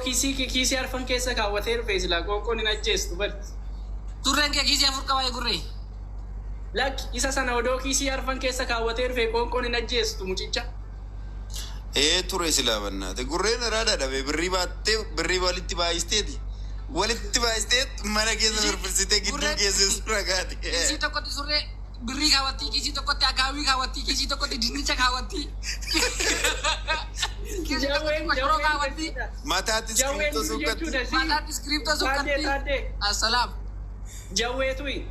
Kiisii kiisii arfan keessa kaawwatee dhufe silaa qoonqoon hin ajjeestu bari. Surreen kee kiisii afur qaba gurree. Lakki, isa sana odoo kiisii arfan keessa kaawwatee dhufe qoonqoon hin ajjeestu mucicha. Ee ture silaa bannaate. Gurreen araada dhabe birrii baattee birrii walitti baay'isteeti. Walitti baay'istee mana keessa firfirsitee gidduu Gurreen- keessa suura kaate. Kiisii tokkotti surree birrii kaawwattii, kiisii tokkotti akaawii kaawwattii, kiisii tokkotti dinnicha kaawwattii. Kiisii tokkotti Jawween koshoroo kaawwattii. Mataatti Jawween iskiriptoo suuqatti. jechuudha si. Mataatti iskiriptoo Taaddee suuqatti. taaddee. Assalaam. Jawweetuyi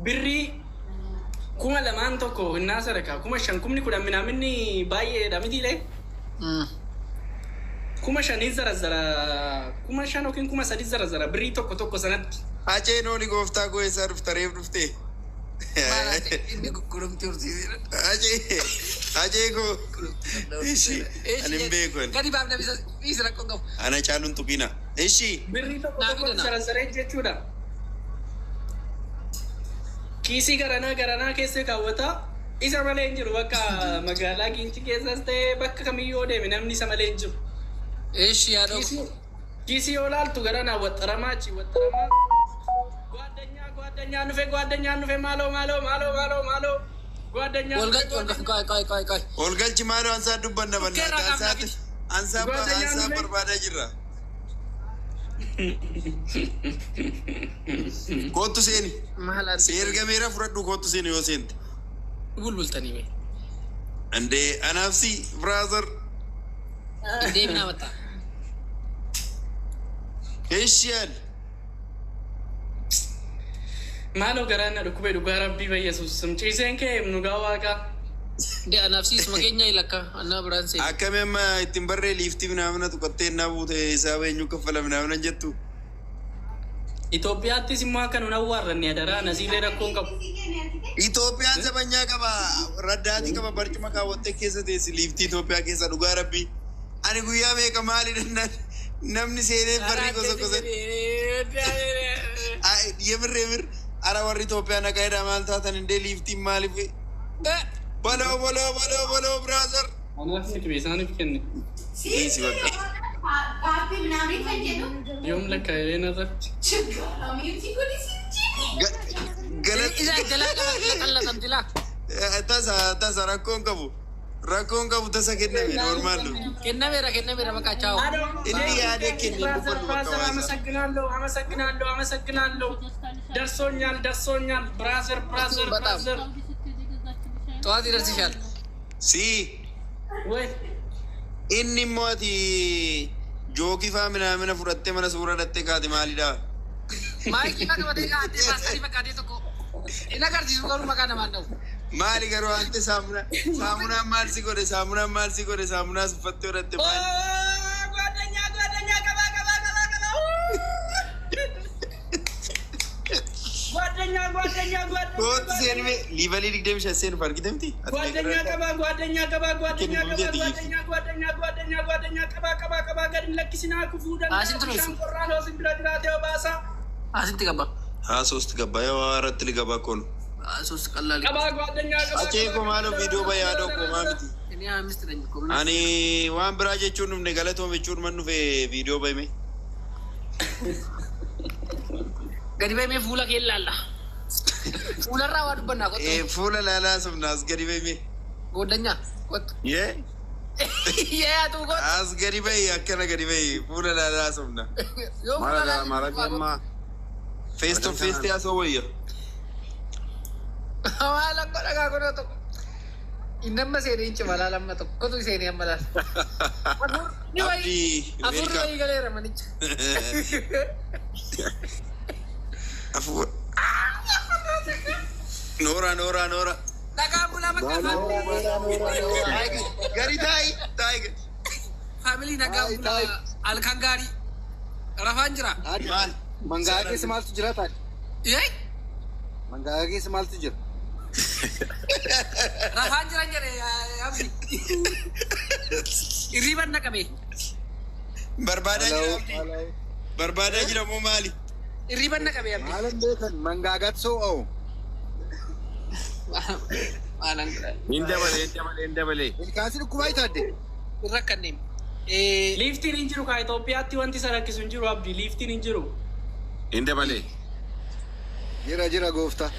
birrii 2000 tokko innaa sadaka 5,000 10,000 minaaminni baay'eedha mitiilee. 5,000 zarazara 5,000 yookiin 3,000 zarazara birrii tokko tokko sanatti. Haceen ooli gooftaa koo eessaa dhufta reef dhuftee? Inni gurgurumti horsiiseera. Hacee hacee koo. Ishi ani hin beeku ani. Gadi baafna bisa dhiisi rakkoo qabu. Ana caaluun tuqina. Ishi Birrii tokko Naa tokkotti fidana. zarazaree jechuudha. Kiisii garanaa garanaa keessa kaawwata. Isa malee hin jiru bakka magaalaa Gincii keessas ta'ee bakka kamiyyuu yoo deeme namni isa malee hin jiru. Eeshi yaadoo. Kiisii kiisii yoo laaltu garanaa waxxaramaa achi waxxaramaa. Gwaaddanyaa gwaaddanyaa nufe gwaaddanyaa nufe maaloo maaloo maaloo maaloo maaloo gwaaddanyaa Wal nufe galchi wal galchi qoy qoy qoy qoy. ol galchi maaloo ansaa dubbanna Dhukkeerraa bannaate qaamna ansaatti fidi. ansaa Gwaaddanyaa ansaa nufe. barbaadaa jirra. Kootu seeni. Maal ati Seergameera fudhadhu kootu seeni yoo seente. bulbultanii mee. Andee anaaf si brother. Deeminaa matta. Ishi yaal. Maaloo garaan na dhukkube dhugaa rabbii bayyesuus ciiseen kee dhugaa waaqaa. De anaaf siisuma keenya ilakka annaa biraan seeni. Akkami amma ittiin barree liiftii minaamina tuqattee innaa buute hisaaba eenyu kaffala minaamina jettu. Itoophiyaattis immoo akka nun awwaarranne adaraa nasiilee rakkoon qabu. Itoophiyaan sabanyaa qaba raddaatii qaba barcuma kaawwattee keessa teessi liiftii Itoophiyaa keessa dhugaa rabbii. Ani guyyaa meeqa maali namni seenee barrii gosa gosa. Yemir yemir ara warri Itoophiyaa nagaa jedhaa maal taatan indee liiftiin maaliif baloo baloo baloo baloo brother. Anaaf miti isaaniif kenne. Dhiisi bakka. Yoom lakkaa'ee irratti. Galatti Isa jalaa qaba laxallaxamti laa. Tasa tasa rakkoon qabu rakkoon qabu tasa kenname normal. Kennameera kennameera bakka chaawu. Inni yaadee kenne Brother dubbadhu bakka brother waasaa. አመሰግናለሁ አመሰግናለሁ አመሰግናለሁ። ደርሶኛል ደርሶኛል። Brother brother በጣም Brother ጠዋት ይደርስሻል። Si ወይ inni immoo ati jookii faa minaamina fudhattee mana suura dhattee kaate maalidha? Maayikii faa qabatee kaa'attee paasterii fakkaatee tokko hin agarsiisu garuu maqaa namaan dha'u. Maali garuu wanti saamunaa saamunaan maal si godhe saamunaan maal si godhe saamunaas uffattee godhatte maali? ጓደኛ ጓደኛ ቀባ ቀባ ቀባ ቀባ ጓደኛ ጓደኛ ጓደኛ Kootu seeni mee liivalii 25 seenu argite miti? Ati ጓደኛ ቀባ ጓደኛ ቀባ ጓደኛ ቀባ ጓደኛ ጓደኛ ጓደኛ ጓደኛ ቀባ ቀባ ቀባ gadi lakkisina kufuu danda'a Asitti bishaan qorraan hoosin bira jiraatee obaasa Asitti qaba. haa ሶስት ገባ ያው አራት ሊገባ እኮ ነው። ሶስት ቀላል ቀባ ጓደኛ ቀባ Achee koo maaloo viidiyoo bayyaadoo koo maa miti? እኔ አምስት ነኝ እኮ Ani waan biraa jechuun dhufne galatoom jechuun man dhufe viidiyoo bayme. gadi ba'ee fuula kee ilaalla. Fuularraa waa dubbannaa kottu. Fuula laalaa sumna as gadi bayme. Gooddanyaa kottu. Yee Yee atuu kottu. as gadi bayi akkana gadi bayi fuula laalaa sumna. Yoo fuula Maal laalle maal amma Face to face haasoo wayya. Maal akka dhagaa godhoo tokko. Inni amma seenee hin cima laala amma tokkotu seenee amma laala. Afurri wayii Abdii afurri welcome. wayii galeera manicha. Afuura. Noora noora noora. Dhagaa bulaa bakka faamilii. Gadi taa'i taa'i gadi. Faamilii nagaa bulaa halkan gaarii. Rafaan jira. Maal? Mangaagaa keessa maaltu jira taate? Yee Mangaagaa keessa maaltu jira? rafaan jira jedhe abdi. Hirriban na qabe. Barbaadaa jira abdii. Barbaadaa jira moo maali? Hirriban na qabe abdi. Maalan beekan mangaagaatti so'a'u. Maalan Hin dabalee hin dabalee hin dabalee. Ilkaansi dhukkubaa itaadde. hin rakkanneen. Liiftiin hin jiru kaa Itoophiyaatti wanti isa rakkisu hin jiru Abdii liiftiin hin jiru. Hin dabalee. Jira jira gooftaa.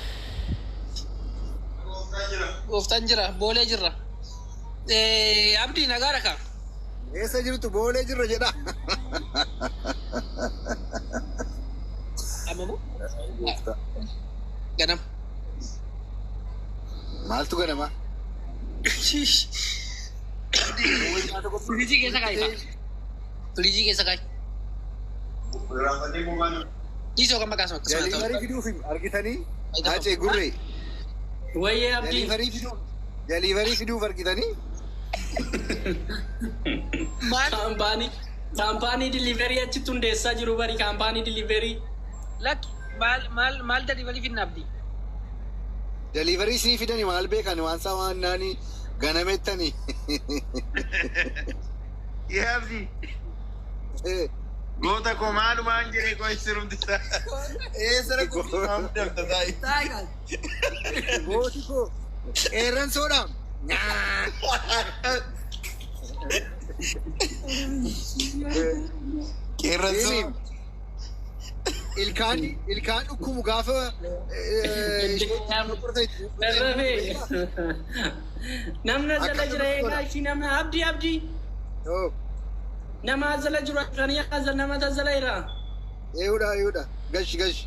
Gooftaan jira, boolee jirra. Abdii nagaa raka. Eessa jirtu boolee jirra jedha. Amma moo? Gooftaa. Ganama. Maaltu ganama? Firiijii keessa kaa'i. Firiijii keessa kaa'i. Dhiisoo kan maqaa akkasuma Delivery ta'u. fiduuf argitanii? Haacee gurree. Wayyee Abdii. Delivery fiduuf. Delivery fiduuf argitanii? Maal? Kaampaanii kaampaanii delivery achitti hundeessaa jiru bari kaampaanii delivery. Lakki maal maal maal delivery finna Abdii? Delivery isinii fidani maal beekan waan isaa waan naanii ganamettanii. Yaa Abdii. Goota koo maalumaan jedhee koo sirumti isaa. Eessa rakkoo maaf dabta taa'i. Taa'i kaas. Gooti koo qeerransoodhaam. Qeerransoo. Ilkaan ilkaan dhukkubu gaafa Darrabee. Namna jala jira eegaa ishii namna Abdii Abdii. Nama jala jiru akkanii azal nama jala jira. Eeyuudha eeyuudha gashi gashi.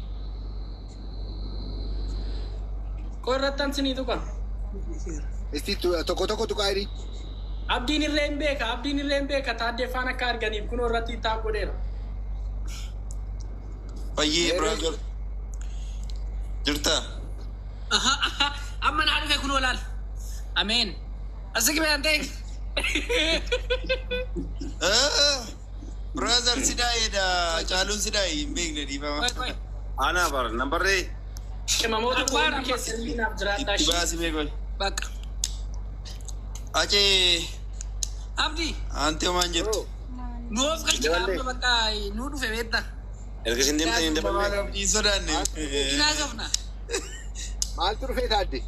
Qorrattan sinii tuqa. Isti tokko tokko tuqaa jedhi. Abdiin illee hin beeka Abdiin illee hin beeka taaddee faana akka arganiif kunoo irratti taa godheera. Fayyee brother. Jirtaa? Amma naa dhufe kunoo laal. Ameen. Asi gibee ta'e. Brother si daa'eedha. Caaluun si daa'e hin beekne dhiifama. Ana bara nambarree. Qimamoota koomii keessatti naaf jiraadhaa Itti ishii. baasi beekon. Bakka. Acee Abdii. aantee homaan jirtu. Nu of galchina amma bakka nu dhufe beekta. Erga isin deemtanii hin daballee. Maal abdii sodaanne. Inaasofna. Maaltu dhufee taadde?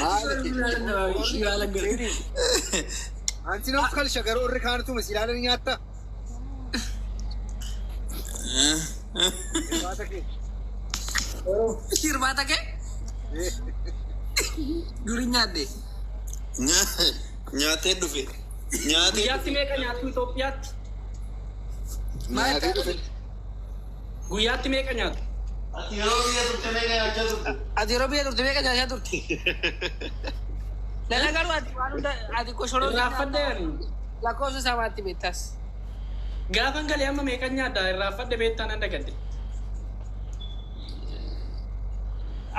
Maali? Anti nuuf kalsha garuu irri kaantu mis ilaalanii nyaatta. Irbaata kee. Irbaata kee durii nyaadde. Nyaatee dhufe. Nyaatee Guyyaatti meeqa nyaattu Itoophiyaatti? Nyaatee dhufe. Guyyaatti meeqa nyaatu? Ati yeroo biyya turte meeqa nyaachaa turte? Ati yeroo biyya turte meeqa nyaachaa turte? Lala garuu ati waan hunda ati koshoroo Irraanfadhe ani. lakkoofsa samaatti beektas. Gaafan galee amma meeqa nyaadda irraanfadhe beektaa nan dagadde.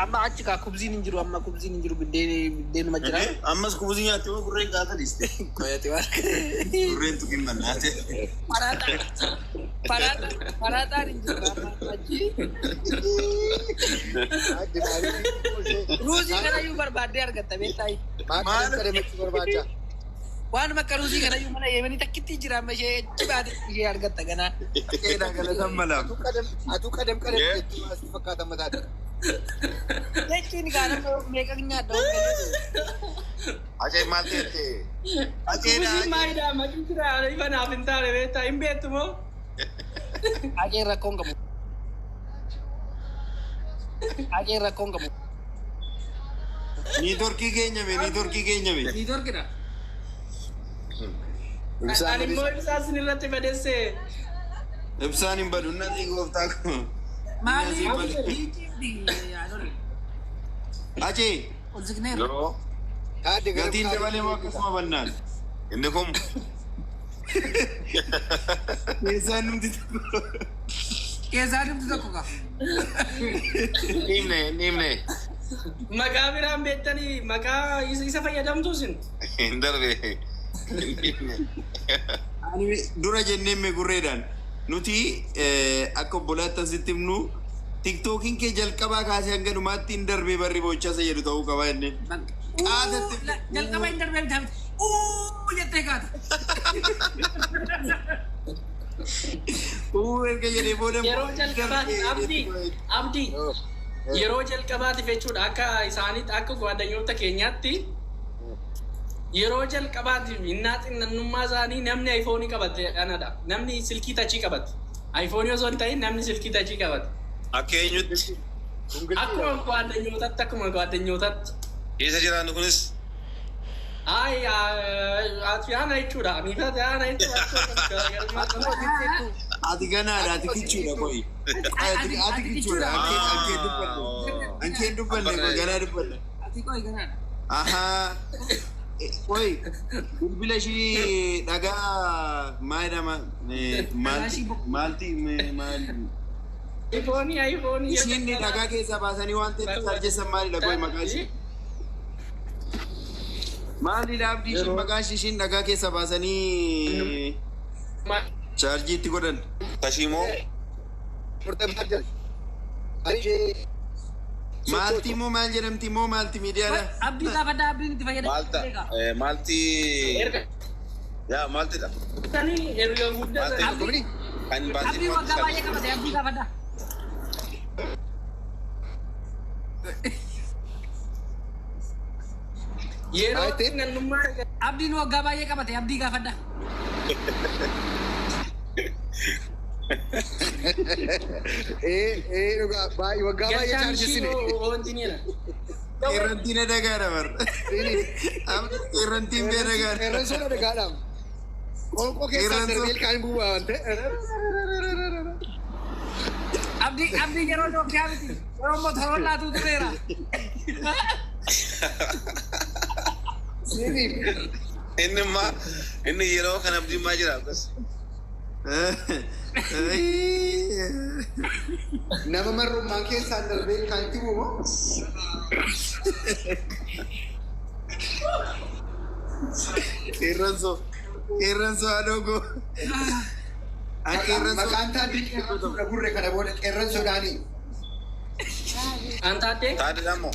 Amma achi kaa kubziin hin jiru amma kubziin hin jiru biddeen biddeenuma jira. Ammas kubuzii nyaattee moo gurreen qaata dhiiste? Qoyate waan. Gurreen tuqin mannaate. Paraaxaa paraaxaa paraaxaan hin jiru amma achi. Adde maaliif? Ruuzii kanayyuu barbaaddee argatta beektaa. Maal qadamachuu barbaada? Waan bakka ruuzii kanayyuu mana yeemanii takkitti jira amma ishee achi baate ishee argatta ganaa. Qeedhaa galatan malaaf. Atuu qadam qadam jettuu as fakkaata mataadha. Jechuun kaa nama meeqa nyaadha. Acee maal teette? Aceedha. Kubusiin maalidha? Maqii jira ifa naaf hin taane beektaa hin beektu moo? Aceen rakkoon qabu. Aceen rakkoon qabu. Niitorkii keenya be niitorkii keenya be. Niitoorkidha. Ani immoo ibsaa isin irratti badesse. Ibsaan hin badu natti gooftaa koo. Maali? Acee Ol siqneerra. Yeroo Taadde gara gatiin dabalee moo akkasuma bannaan? inni kun Keessaan numti tokko. Keessaa dhimti tokko qaba. himne himne Maqaa biraan beektanii maqaa isa fayyadamtu isin. hin darbe himne. Ani dura jennee mee gurreedhaan nuti akka obbolaatti asitti himnu tiktookiin kee jalqabaa kaasee hanga dhumaatti hin darbee barri bochaa isa jedhu ta'uu qaba jenneen. Qaatatti. Jalqaba hin darbee bitaa Uuu jettee kaata. Uu erga jedhee booda Yeroo jalqabaati abdii abdii yeroo jalqabaatiif jechuudha akka isaaniitti akka gwaaddanyoota keenyaatti Yeroo jalqabaatiif innaa xinnannummaa isaanii namni iPhone qabate kanadha. Namni silkii touch qabate. iPhone osoo hin ta'in namni silkii touch qabate. Akka eenyutti Akkuma gwaaddanyootatti, akkuma gwaaddanyootatti. keessa jiraannu kunis Ay, ati ana jechuudha. Ani ati ana jechuudha. Ati ganaadha, ati kichuudha qo'i. Ati kichuudha, ankeen dubbanne. Ankeen dubbanne qo'i, ganaa dubbanne. Ati qoy ganaadha. Ahaa. Qo'i, bilbila ishii dhagaa maal jedhama? Maalti, maalti, maal? iPhone, iPhone. Ishiin dhagaa keessaa baasanii waan ta'eef chaarjessan maalidha qo'i maqaa ishii? Maalidha abdii ishiin maqaa ishii ishiin dhagaa keessaa baasanii chaarjii itti godhan? Tashiimoo Maalti immoo maal jedhamti immoo maalti miidiyaadha? Abdii gaafadhaa, abdiin itti fayyadamu. Maalta maalti yaa maaltidha. Erga guddaa Maalti kan baasii Abdii waggaa baay'ee qabate, abdii gaafadhaa. Yeroo xinnannummaa Abdiin waggaa baay'ee qabate, abdii gaafadhaa. Ee, dhugaa baay'ee waggaa baay'ee galchaan ishii chaarjessine. wanti. Qeerrantiin dhagaadha bar. Qeerrantiin bee dhagaadha. Qeerransoon dhagaadhaam. Qoonqoo keessaan darbee ilkaan bu'aa waan ta'e. Abdii, abdii yeroo Nokiyaa miti. Yeroo Motorollaatu tureera. Siiniif. Inni immaa inni yeroo kana abdiin maa jira akkas. Nama marrummaan keessaan darbee ilkaan itti bu'u. Qeerransoo. Qeerransoo haadhoo koo. Qeerransoo. Maqaan taaddee qeerransoodha gurre kana booda qeerransoodhaani. Antaaddee Taadidha moo?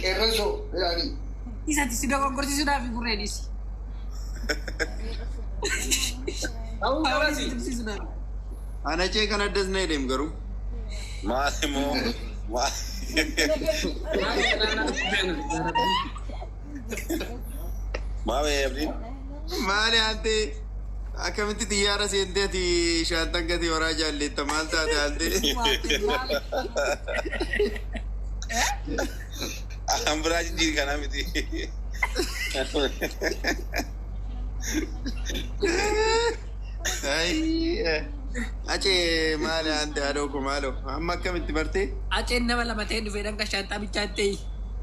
Qeerransoo jedhaani. Isatti si dogoggorsiisuudhaaf gurreenis. Ta'uu qabasi. Ana cee kan addas na jedhem garuu. Maal immoo maal maal abdiin? Maali hantee akkamitti xiyyaara seentee ati shaantan gatii horaa jaalleetta maal taate hantee? An biraa jijjiiri kanaa miti. Acee maali hantee haadhoo koo maaloo amma akkamitti bartee? Aceen nama lama ta'ee dhufe dhanka shaanxaa bichaa ta'e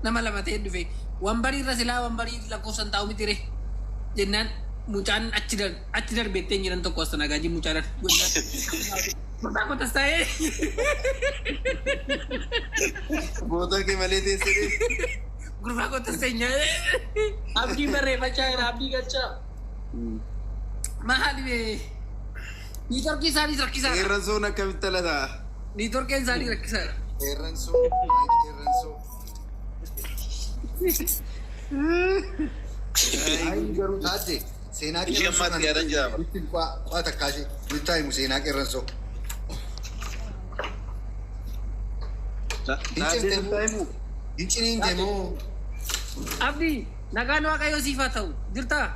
nama lama ta'ee dhufe wambarii irra silaa wambarii lakkoofsan taa'u miti re jennaan mucaan achi dar achi darbeettee jiran tokko as nagaajii mucaa dar maqaa kotas ta'ee. Boota kee malee teessee. Gurbaa kotas ta'e nyaatee. Abdii barreeffachaa jira, abdii galchaa. Maali bee, niitorkii isaanii rakkisaadha. Qeerransoon akkamitti dhalataa? Niitorkeen isaanii rakkisaadha. Qeerransoo, qeerransoo. Ay, garuu taate seenaa Ishee qeerransoo ammaatti yaadan jira bara. Nutti qaa takkaashee nutti himu seenaa qeerransoo. Hin ciniinte moo? Abdii, nagaan waaqayyoo siif haa ta'u, jirtaa?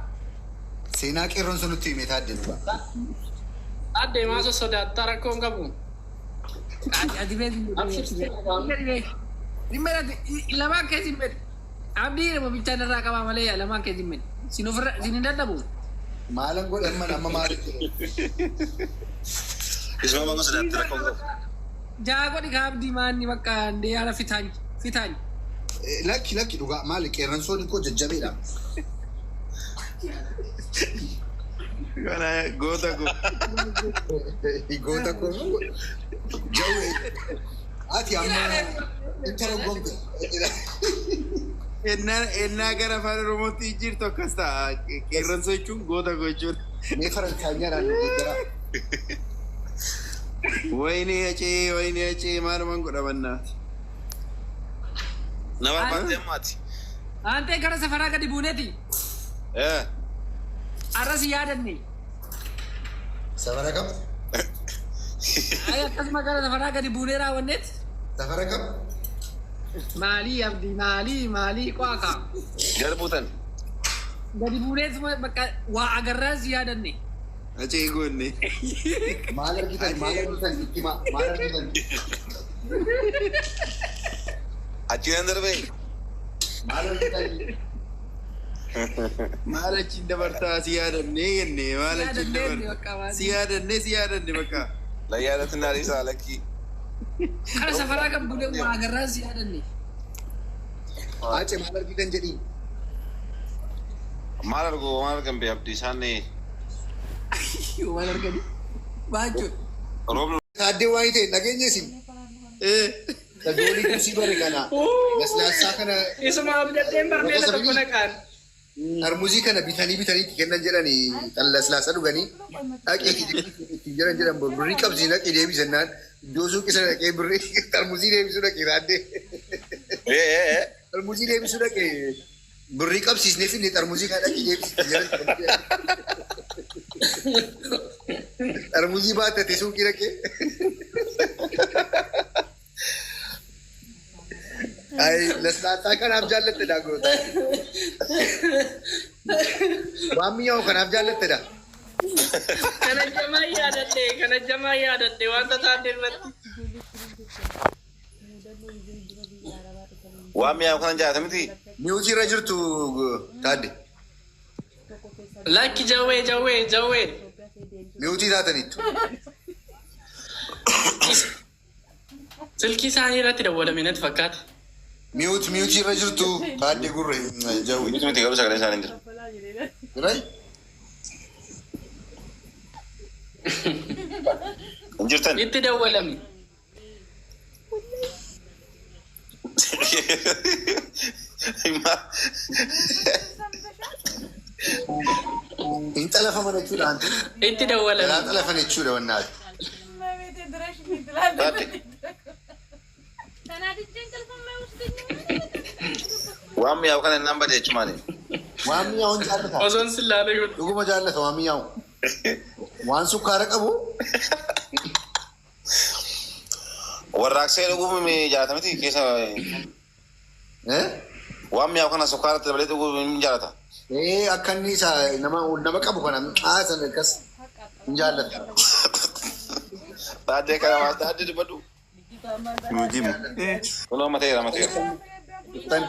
Seenaa qeerransoo nutti hime taadde dhugaa. Addee maa sossodaattaa, rakkoo hin qabu. Ati beeku. Lamaan keessa hin beeku. Abdii nama bichaan irraa qabaa malee lamaan keessa hin beeku. Sin ofirra sin hin dadhabu. Maalan godhan mana amma maaliif jedhu? Isuma bakka sodaatti rakkoon qabu. Jaa godhi ka abdii maanni bakka ndee haala fitaan fitaan. Lakki, lakki, dhugaa maali, qeerransoon koo jajjabeedha. Kana goota koo. Goota koo jawwee. Ati amma intala gomte. Ennaa gara afaan Oromootti jirtu akkas ta'a. Qeerransoo jechuun goota koo jechuudha. Mee faransaayyaadhaan nu geeddaraa. Wayinee acee, wayinee acee, maalumaan godhamannaati. Na barbaadde ammaati. Aantee gara safaraa gadi buuneeti. Arras yaadanne. Safara kam? Ay, akkasuma gara safaraa gadi buunee raawwanneet. Safara kam? Maalii abdii, maalii, maalii qo'aa? Gara buutan. Gadi buuneetuma bakka waa agarraa si yaadanne. Achee goonne. Maal argitan? Maal argitan? Itti himaa. Maal argitan? Achi nan darbee. Maal argitan? Maal achiin dabartaa si yaadannee jenne maal achiin dabartaa si yaadannee si yaadanne bakka. La yaadatin isaa lakkii. Kara safaraa kan buune waa agarraa si yaadanne. Hace maal argitan jedhiin. Maal argu maal argan bee abdii isaan Waan argani. Baachuu. Roobni Taaddee waa'ee ta'e dhageenya isin. Tajoolii kusii bare kana. Laslaassaa kana Isuma abdaddeen barmeela tokko naqaan. Tarmuzii kana bitanii bitanii itti kennan jedhanii laslaasa dhuganii dhaqee ittiin jedhan jedhan birrii qabsii dhaqee deebisi jennaan iddoo suuqii sana dhaqee birrii tarmuzii deebisuu dhaqee taaddee. Tarmuzii deebisuu dhaqee birrii qabsiisnee finne tarmuzii kana dhaqee deebisi jedhan. Tarmuzii baattate suuqii dhaqee. Ay, laslaasaa kanaaf jaallatte dha goota. Waan mi'aawu kanaaf jaallatte dha. Kana jamaa yaadadhe, kana jamaa yaadadhe wanta taate irratti. Waan mi'aawu kana jaallata miti. Mute irra jirtu taadde. Lakki jawwee jawwee jawwee. Mute taataniittu. Silkii isaanii irratti dawwalame natti fakkaata. Mute mute irra jirtu taadde gurre jawwee. Miti miti garuu sagalee isaanii hin jiru. Jirai? Hin jirtan. Itti dawwalame. Hin xalafaman jechuudha anti. Itti dawwalame. Jalaa xalafan jechuudha wannaati. Taadde. Waan mi'aawu kana hin bade jechumaani. Waan mi'aawu hin jaallata. Osoon sillaale yoo. Dhuguma jaallata waan mi'aawu. Waan sukkaara qabu Warraaqsee dhuguu jaallata miti keessa. Eh? Waan mi'aawu kana sukkaaratti dabalee dhuguu hin jaallata. Ee, akka inni isa nama nama qabu kana haasan akkas hin jaallata. Taaddee kana waan taaddee dubbadhu. Nuti Kunoo mateera mateera. Dhuftan.